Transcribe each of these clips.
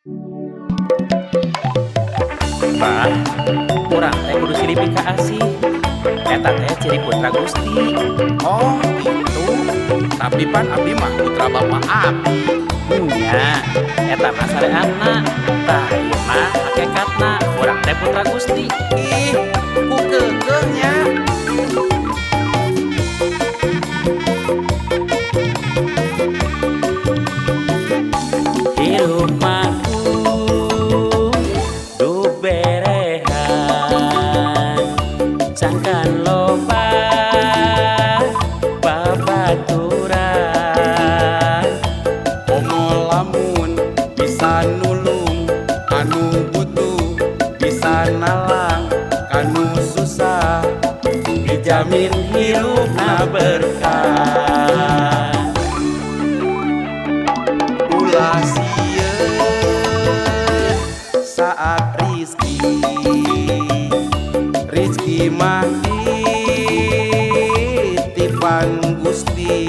Bah, urang teh kudu silih pikaasih. Eta teh ciri putra Gusti. Oh gitu, tapi pan abdi mah putra bapak abdi. Nya, eta mah sareatna. Tah ieu mah hakekatna, urang teh putra Gusti. Ih, ku keukeuh nya. Hirup mah kudu berehan, sangkan loba babaturan. Komo lamun bisa nulung anu butuh, bisa nalang kanu susah, dijamin hirupna berkah. Ulah sieun saat rizki, rizki mah titipan Gusti.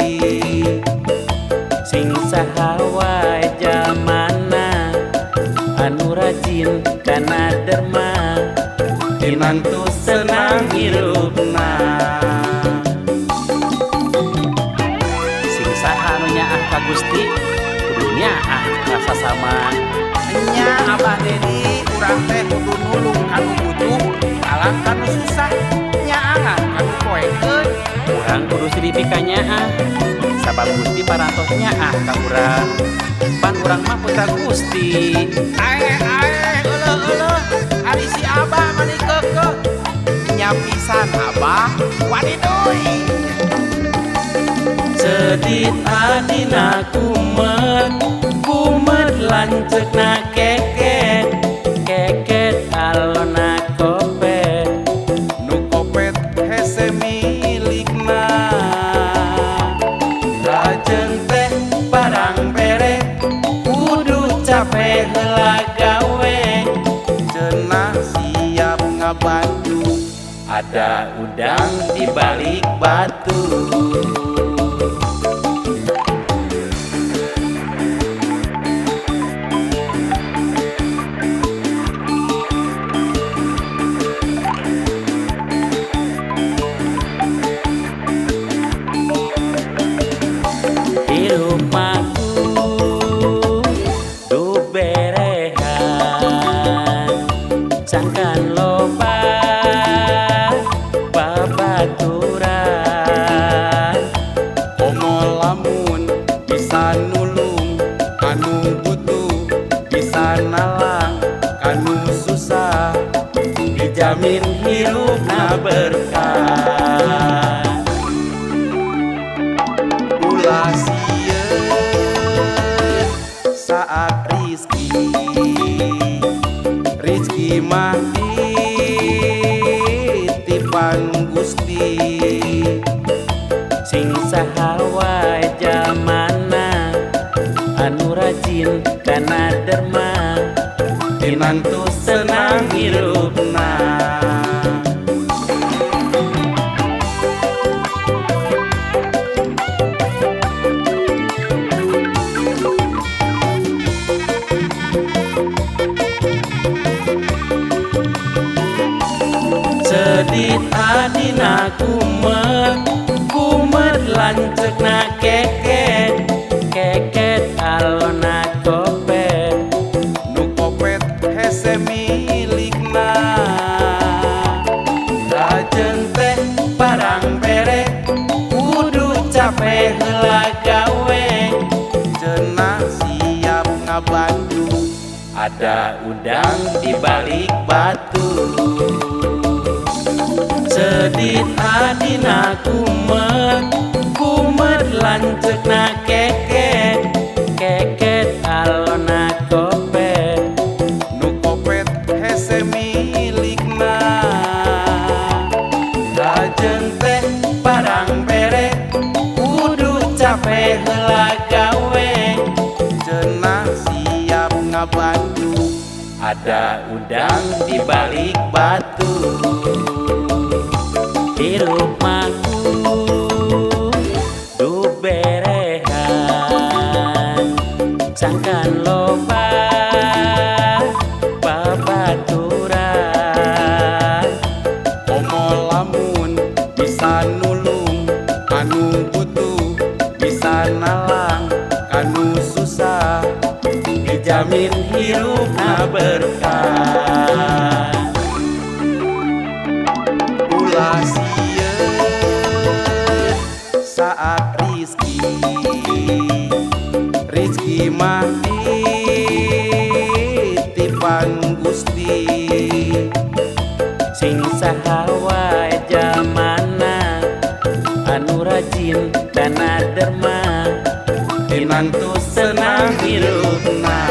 Sing saha wae jamana anu rajin kana derma, tinantu senang hirupna. Sing saha anu nyaah ka Gusti kudu nyaah ka sasama. Nya Abah Dedi, urang teh kudu nulung kanu butuh, talang kanu susah, nyaahan kanu poekeun. Urang kudu silih pikanyaah, sabab Gusti parantos nyaah ka urang. Pan urang mah putra Gusti. Ae ae, euleuh euleuh, ari si Abah mani keukeuh. Nya pisan Abah, wani deui. Sedit adina kumet, kumet lanceukna keket, keket alona kopet. Nu kopet hese milikna. Lajeng teh barang bere kudu capek heula gawe. Cenah siap ngabantu, ada udang di balik batu. Hirup mah kudu berehan, sangkan loba babaturan. Komo lamun bisa nulung anu butuh, bisa nalang kanu susah, dijamin hirupna berkah. Ulah sieun saat rizki, rizki mah titipan Gusti. Sing saha wae jamana anu rajin kana derma, tinantu senang hirupna. Sedit adina kumet, kumet lanceukna keket, keket alona kopet. Nu kopet hese milikna. Lajeng teh barang bere kudu capek heula gawe. Cenah siap ngabantu, ada udang di balik batu. Sedit adina kumet, kumet lanceukna keket, keket alona kopet. Nu kopet hese milikna. Lajeng teh barang bere kudu capek heula gawe. Cenah siap ngabantu, ada udang di balik batu. Hirup mah kudu berehan, sangkan loba. Kajamin hirupna berkah. Ulah sieun saat rizki. Rizki mah titipan Gusti. Sing saha wae jamana, anu rajin dana derma, tinantu senang hirupna.